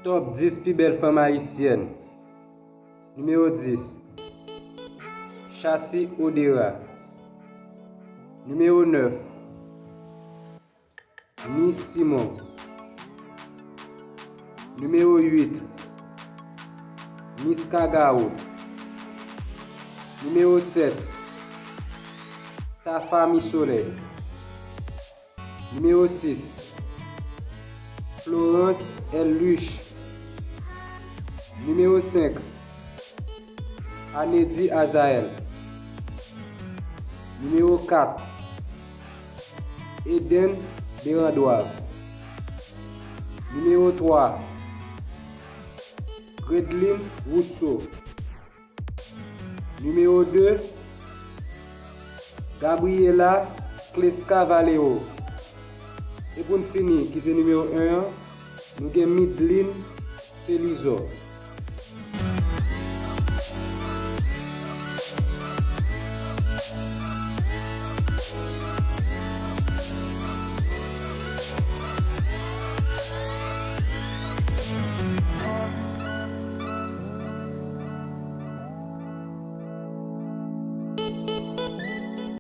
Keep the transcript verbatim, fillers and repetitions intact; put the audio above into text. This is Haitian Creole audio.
Top dis pi bèl fanm ayisyèn. Nimewo dis, Chassi Odera. Nimewo nèf, Miss Simon. Nimewo uit, Miss Kagao. Nimewo sèt, Tafa Misolèy. Nimewo sis, Florence Elluche. Nimewo senk, Anedy Azael. Nimewo kat, Eden Derandoise. Nimewo twa, Gredlin Rousseau. Nimewo de, Gabriela Clesca Valero. E pou n fini, ki se nimewo en an, nou gen Midline Felizor.